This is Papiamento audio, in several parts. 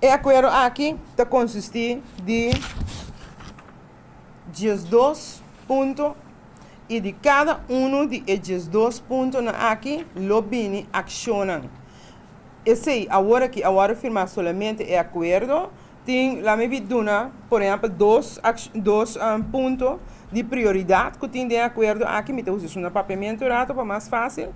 E akuerdo aki ta konsistí di 12 punto i di kada un di e 12 puntonan aki lo bini akshonnan. Esei, awor aki, awor firmá solamente e akuerdo, tin, laga mi duna, por ehèmpel, dos punto di prioridat ku tin den akuerdo aki, mi ta usa na papiamentu rato pa mas fásil.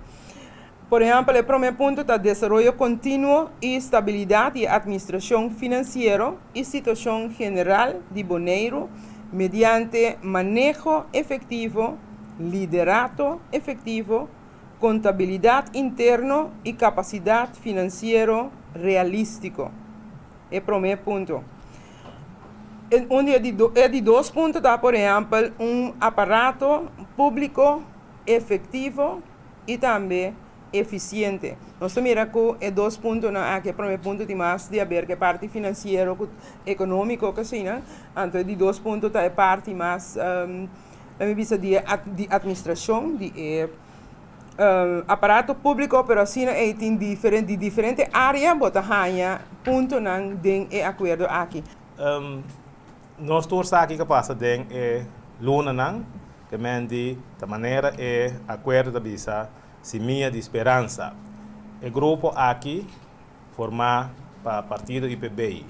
Por ehèmpel, e promé punto ta desaroyo kontinuo i stabilidat di atministrashon finansiero i situashon general di Boneiru mediante maneho efektivo, liderato efektivo, kontabilidat interno i kapasidat finansiero realístiko. E promé punto. Un di dos punto ta, por ehèmpel, un aparato públiko efektivo i tambe efisiente. Nos mira ku e dos puntonan aki, e promé punto tin mas di haber ku e parti finansiero, ekonómiko, ku asina, anto e di dos punto ta e parti mas, mi bisa, di atministrashon, di aparato públiko, pero asina e tin diferente área, bo ta haña puntonan den e akuerdo aki. Nos tur sa kiko a pasa den e lunanan, ke men di ta manera e akuerdo ta bisa Simia di Speransa. E grupo aki formá pa partido UPB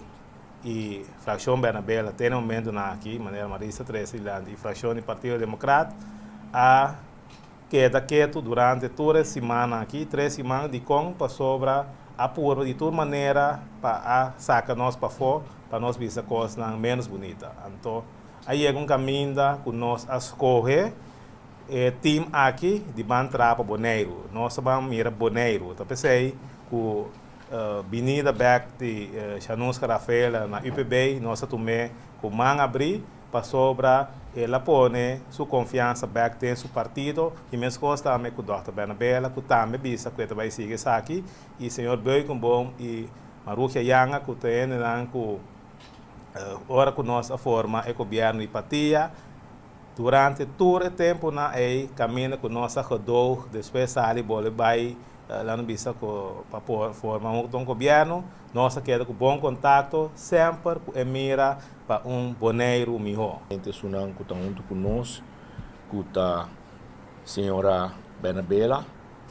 i frakshon Bernabela te momentonan aki, manera Marisa trese dilanti, i frakshon di Partido Demokrat a keda ketu durante tur e siman aki, 3 siman di kon pasobra a purba di tur manera pa a saka nos pafó pa nos bisa kosnan menos bunita. Anto, a yega un kaminda ku nos a skohe e tim aki di ban traha pa Boneiru. Nos a ban mira Boneiru. Ta p'esei ku binida bèk di Shanuska Rafaela na UPB, nos a tum'é ku man abrí pasobra el a pone su konfiansa bèk den su partido i meskos tambe ku Dr. Bernabela, ku tambe bisa ku e ta bai sigui esaki, i señor Beukenboom i Marugia Yanga, ku ta hendenan ku ora ku nos a forma e gobièrnu di Patia, durante tur e tempunan ei kaminda ku nos a gedoog, despues sali bolbe bai laga bisa ku pa forma un gobièrnu, nos a keda ku bon kontakto, semper ku e mira pa un Boneiru mihó. Esunnan ku ta huntu ku nos, ku ta señora Bernabela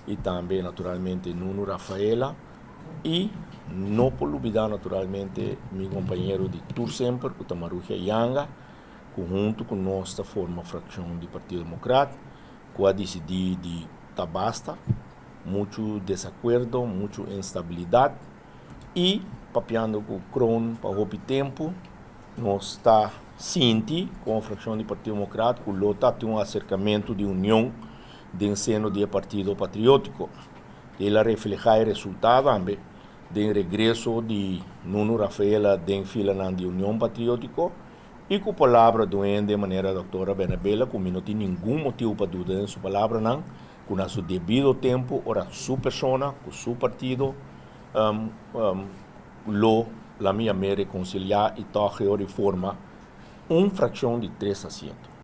i tambe naturalmente Nuno Rafaela i no por lubidá naturalmente mi kompañero di tur semper, ku ta Marugia Yanga, ku huntu ku nos ta forma frakshon di Partido Demokrat, ku a disidí di ta basta, muchu desakuerdo, muchu instabilidat i papiando ku Kroon pa hopi tempu, nos ta sinti komo frakshon di Partido Demokrat ku lo ta tin un aserkamentu di union den seno di Partido Patriótiko. El a reflehá e resultado tambe den regreso di Nuno Rafaela den filanan di Union Patriótiko i ku palabra di manera doktora Bernabela, ku no tin ningun motibu pa duda den su palabranan, ku na su debido tempu, ora su persona, ku su partido, lo la mia me rekonsiliá i toque forma un frakshon di tres asiento.